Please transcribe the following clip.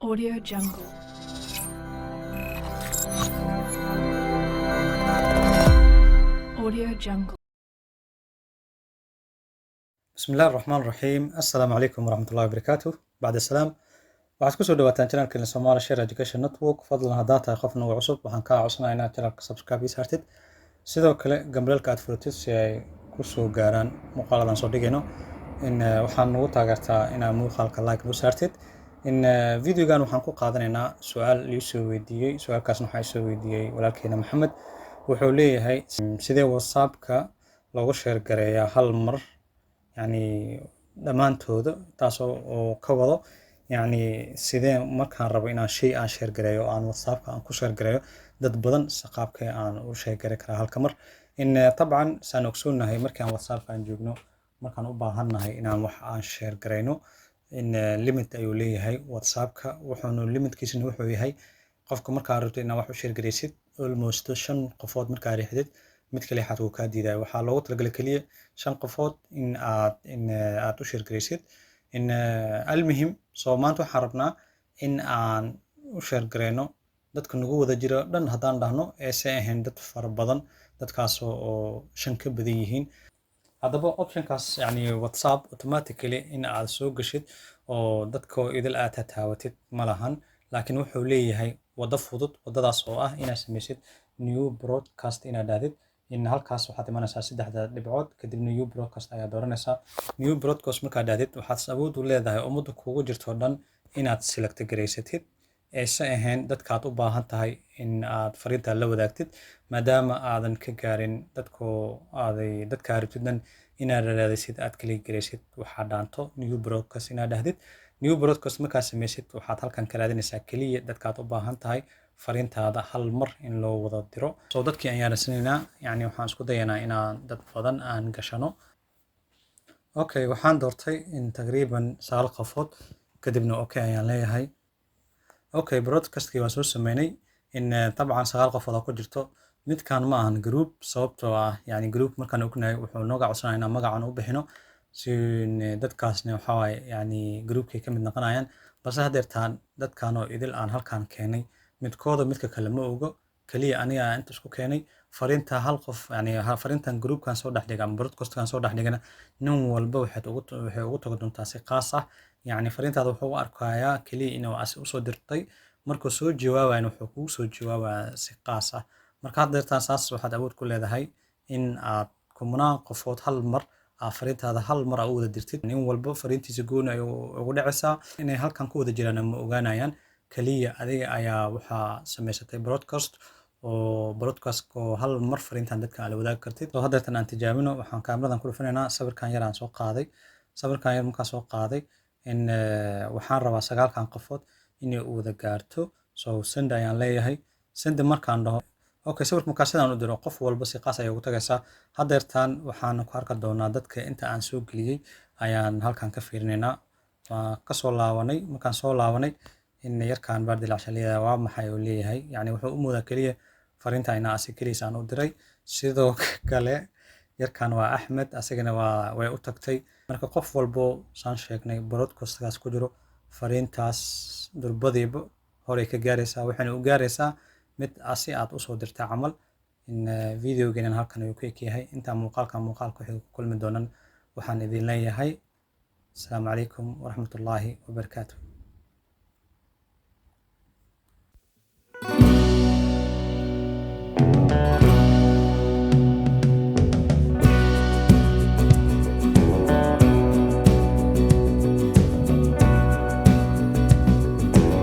Audio Jungle. Audio Jungle. بسم الله الرحمن الرحيم، السلام عليكم ورحمة الله وبركاته. بعد السلام، waxaad kusoo dhawaataan channelkeena Somali Share Education Network. Fadlan, haddaad tahay qof nagu cusub, waxaan kaa codsanayaa inaad channelka subscribe ii saartid, sidoo kale gambaleelka aad furatid si ay kusoo gaaraan muuqaaladan soo dhigayno. In waxaan nagu taageertaa inaad muuqaalka like nagu saartid. In videogan waxaan ku qaadanaynaa su-aal lii soo weydiiyey. Su-aalkaasna waxaa soo weydiiyey walaalkeena Maxamed. Wuxuu leeyahay, sidee WhatsAppka loogu share gareeyaa hal mar, yani dhammaantooda? Taasoo oo ka wado, yani sidee markaan rabo inaan shay aan share gareeyo oo aan WhatsAppka aan ku share gareeyo dad badan, si qaabkee aan u share gare karaa halka mar? In tabcan saan ogsoonnahay, markaan WhatsAppka aan joogno, markaan u baahannahay inaan wax aan share gareyno, in limit ayuu leeyahay WhatsAppka. Wuxuuna limitkiisuna wuxuu yahay, qofka markaa rabto inaad wax u share gareysid, almost shan qofood markaa riixdid, mid kale xaad wuu kaa diidaya. Waxaa loogu talagalay keliya shan qofood in aad u share gareysid. In almuhim, so maanta waxaan rabnaa in aan u share gareyno dadka nagu wada jira dhan, haddaan dhahno eese ahayn dad fara badan, dadkaas oo shan ka badan yihiin. Haddaba optionkaas, yani WhatsApp automatically in aad soo gashid oo dadka idil aad tataawatid ma lahan, laakiin wuxuu leeyahay waddo fudud. Waddadaas oo ah inaad samaysid new broadcast, inaad dhahdid in halkaas waxaad imanaysaa saddexda dhibcood, kadib new broadcast ayaa dooranaysaa. New broadcast markaad dhahdid, waxaad awood u leedahay ummadda kugu jirto dhan inaad select garaysatid, aysan ahayn dadkaad u baahan tahay in aad fariinta la wadaagtid, maadaama aadan ka gaarin dadko aaday dadkaa rabtid dhan inaad raadisid, aad kala garaysid. Waxaa dhaanto new broadcast inaad dhahdid. New broadcast markaad samaysid, waxaad halkan ka raadinaysaa keliya dadkaad u baahan tahay fariintaada hal mar in loo wada diro. So dadkii ayaan radsanaynaa, yani waxaan isku dayanaa inaan dad badan aan gashano. Okay, waxaan doortay in taqriiban 9 qofood, kadibna okay ayaan leeyahay. Okay, broadcastkii waan soo sameynay. In dabcan 9 qofood oo ku jirto midkan ma ahan group, sababtoo ah yani group markaan ognahay wuxuu nooga codsanaya inaan magacan u bixino, si dadkaasna waxaa waaye yani groupkay ka mid noqonayaan. Balse haddeertaan dadkan oo idil aan halkan keenay, midkooda midka kale ma ogo. Kaliya aniga inta isku keenay fariinta hal qof, yani fariintan groupkan soo dhex dhiga ama broadcastkan soo dhex dhigana, nin walba waxay ugu tagi doontaa si qaas ah. Yani fariintaada wuxuu u arkayaa kaliya inuu as usoo dirtay. Markuu soo jawaabayna, wuxuu kugu soo jawaabayaa si qaas ah. Marka haddeertaan saas waxaad awood ku leedahay in aad kumanaan qofood hal mar aad fariintaada hal mar aa u wada dirtid. Nin walba fariintiisa gooni ay ugu dhacaysaa. Inay halkan ku wada jiraan ma ogaanayaan. Kaliya adiga ayaa waxaa samaysatay broadcast oo broadcast oo hal mar fariintan dadka aad la wadaagi kartid. So haddeertan aan tijaabino. Waxaan kaamiradan ku dhufanaynaa sawirkan yar aan soo qaaday. Sawirkan yar markaan soo qaaday, in waxaan rabaa sagaalkan qofood inay u wada gaarto. So send ayaan leeyahay. Send markaan dhaho, okay, sawirka markaa sidaan u diro, qof walba si qaas ayay ugu tagaysaa. Haddeertaan waxaan ku arki doonaa dadka inta aan soo geliyey ayaan halkan ka fiirinaynaa. Waan kasoo laabanay. Markaan soo laabanay, in yarkaan baardilacsha leeyahay waa maxay uu leeyahay, yani wuxuu u moodaa keliya fariinta inaa asi keligiis aan u diray. Sidoo kale yarkan waa Axmed, asagana waa way u tagtay. Marka qof walbo saan sheegnay broadcastkaas ku jiro, fariintaas durbadiiba horey ka gaaraysaa, waxayna u gaaraysaa mid asi aad usoo dirtay camal. In videogeenan halkan ayuu ku ek yahay. Intaan muuqaalka muuqaalka waxay ku kulmi doonan, waxaan idin leeyahay asalaamu calaykum waraxmatullaahi wabarakaatu.